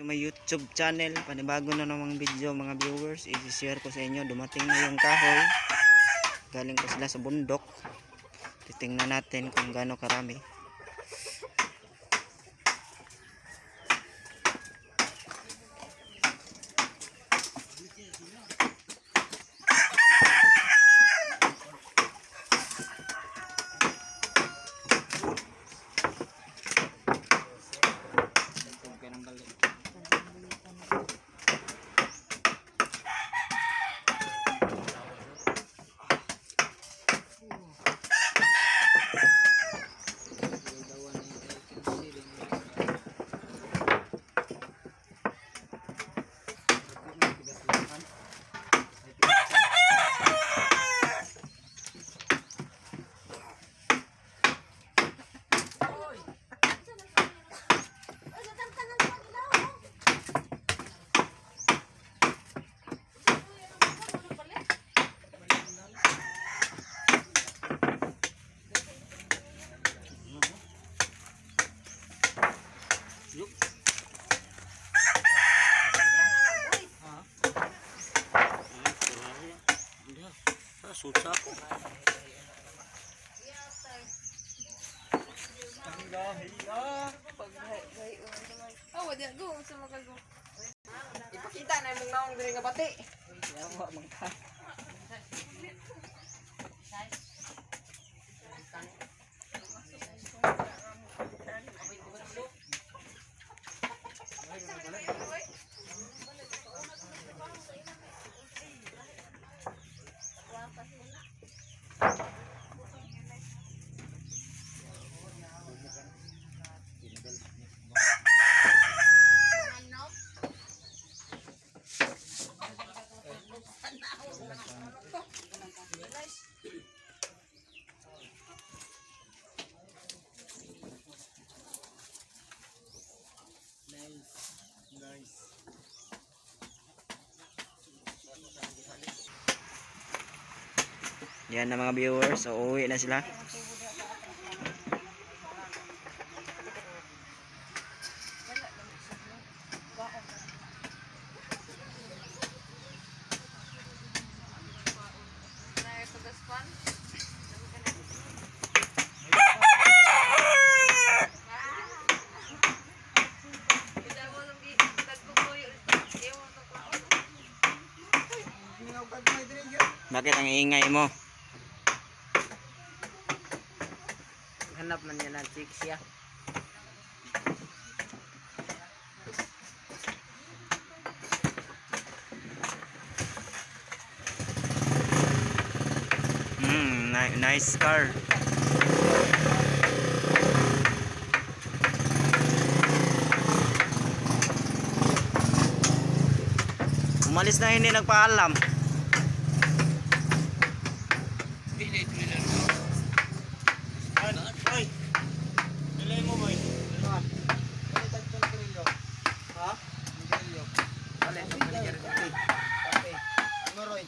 To my YouTube channel. Panibago na namang video, mga viewers. I-share ko sa inyo. Dumating na yung kahoy. Galing ko sila sa bundok. Titingnan natin kung gaano karami. Susa ko. Oh, wala go sa makago. Ipakita na imong naong diri nga bati. Yawa man ka. Yan na, mga viewers. So, uuwi na sila. Na ito gaspan. Kita mo nang tagkukuyo ito. Iyo mo to kwaon. Bakit ang ingay mo? Hanap man niya ng chicks siya. Nice car. Umalis na, hindi nagpaalam. Oy. Dili mo, boy. Ha? Wala kape. Ano, Roy?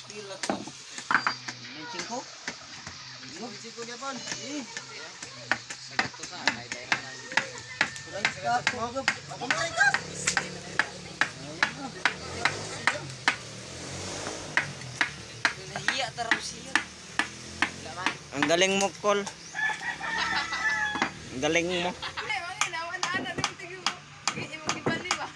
Pila to. Singko? Singko gyapon. Eh. Sagat to sa ay dai na. Ako mo ka. Nahiya taraw siya. Wala man. Ang galing mo, Col. Ang galing mo. Ay, wala na wala na rin tigil mo. Kay imong gibali ba?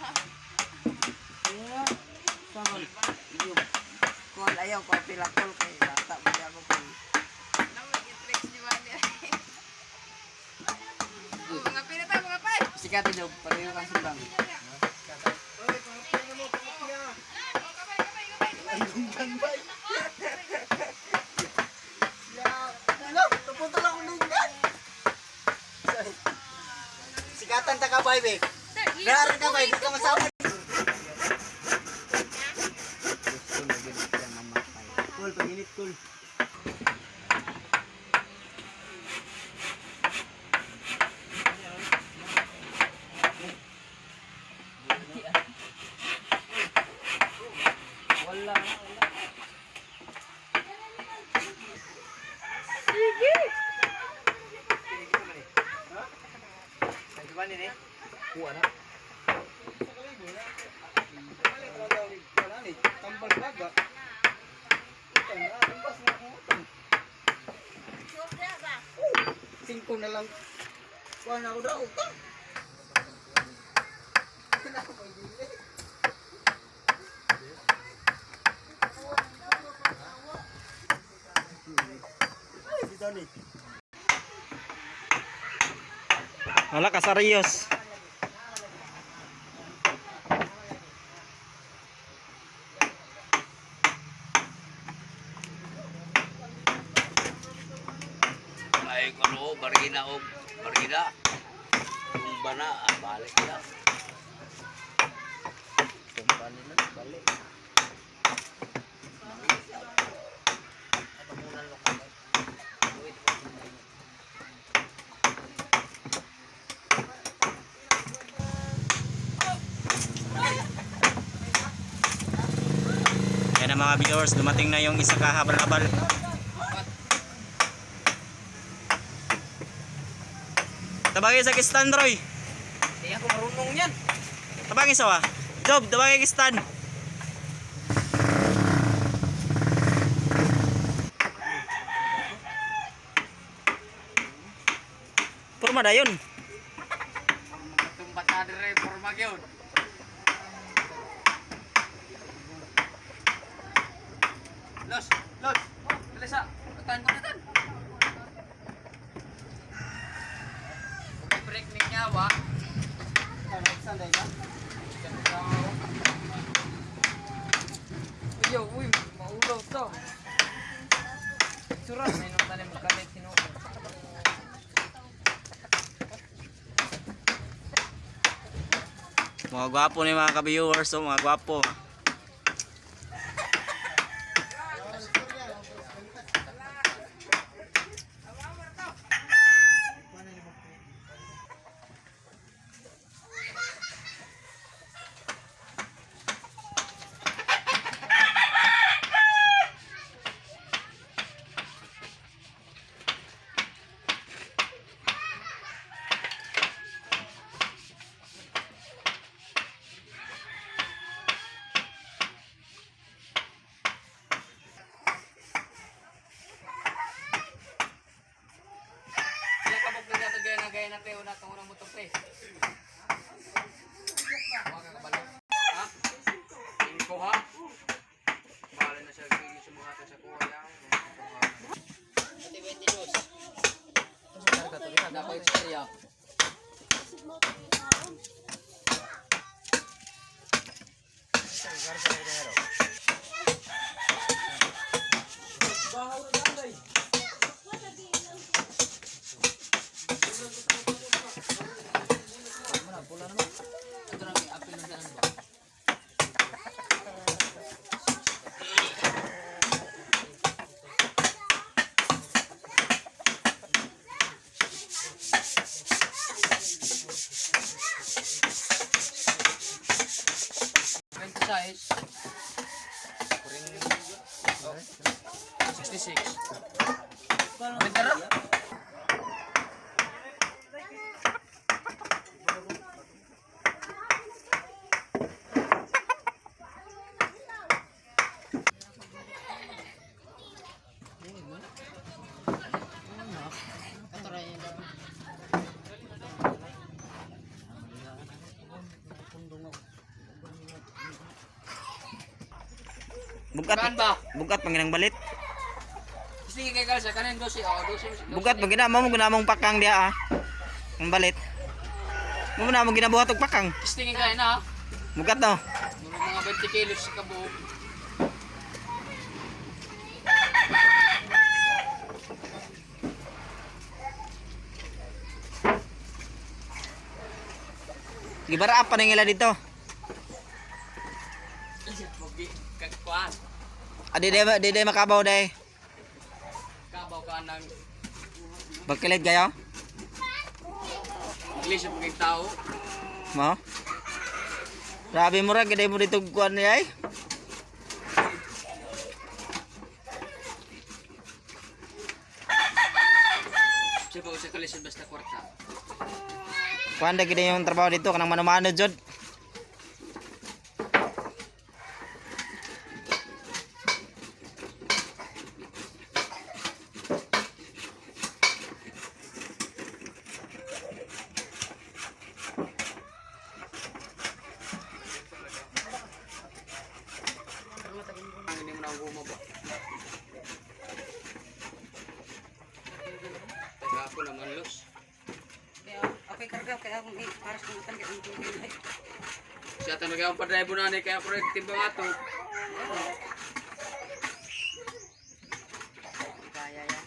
Kol ayaw ko pila kol kay bata pa di ako kol. Namo gi-tricks di ba niya. Oh, mga pila ta mga pay. Sikat job pareho kang sundang. Oh, kamay kamay kamay kamay. Sikatan ta ka bay be. Dar ka bay, di ka masama. Kol, paginit kol. Wala, wala. Sige. Kuha na. Pagbaga. Utang na, tumpas na akong utang. Oh, singko na lang. Kuha na ako daw utang. Wala akong pagili. Ay, bitaw ni. Wala ka serious. Ay, ano, barina o barina. Tumba na, ah, balik na. Tumpa nila, balik. Yan ang mga viewers, dumating na yung isa kahabal-habal. Tabangin sa kistan, Roy. Hindi ako marunong yan. Tabangin sa wa. Job, tabangin kistan. Purma na yun. Tumba ta dire, forma gyud. Los, los. Dali sa. Tan ko na tan. Okay, break ni nyawa. Uy, uy, maulaw to. Sura, may nung tanim kalit sinuko. Mga gwapo ni mga ka-viewers, oh, mga gwapo. Sila kabog na dato gaya na gaya na teo na itong unang motor pre. Huwag ka kabalo. Ha? Ingko ha? Bahala na siya sige sa mga sa kuha lang. Dapat istorya. Ito na may apel ng tanan ba? Size. 66. Benta ra? Bugat, Kaan ba? bugat panginang balit. Sige kay Kalsa kanin 12 oh 12. Bugat pag gina mo ginamong pakang diha ah. Ang balit. Mo na mo ginabuhat og pakang. Sige kay na. Bugat no. Mga 20 kilos sa kabuok. Gibara pa nang ila dito. Mugi kagkuan. Adi di di makabaw day. Kabaw ka ng Bagkilit kayo? Iglesia paging tao. Mo? Grabe mo ra gid mo dito kuan ni ay. Siya ba sa kalisod basta kwarta. Kuan da gid yung trabaho dito kanang mano-mano jud. Ang guma ba? Teka ako naman, Los. Kaya okay karga kaya akong para sa kung kaya ang tubig. Siya talaga ang padrive na ni kaya project timbang ato. Kaya yan.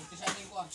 Ito sa akin ko ah.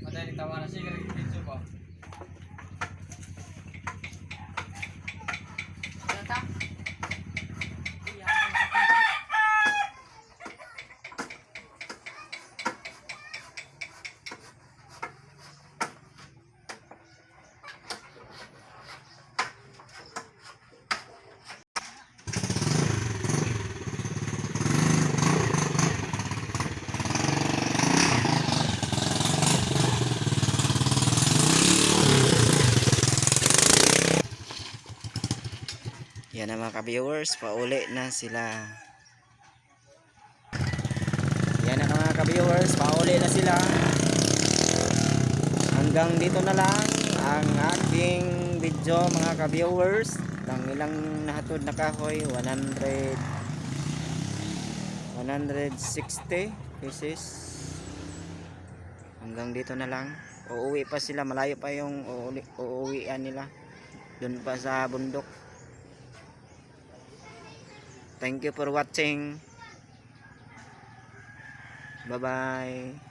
Patay nagtawa na siya kaya video ba? Yan ang mga ka-viewers, pauli na sila. Yan ang mga ka-viewers, pauli na sila. Hanggang dito na lang ang aking video, mga ka-viewers. Ang ilang nahatod na kahoy, 100 160 pieces. Hanggang dito na lang. Uuwi pa sila, malayo pa yung uuwian nila. Doon pa sa bundok. Thank you for watching. Bye-bye.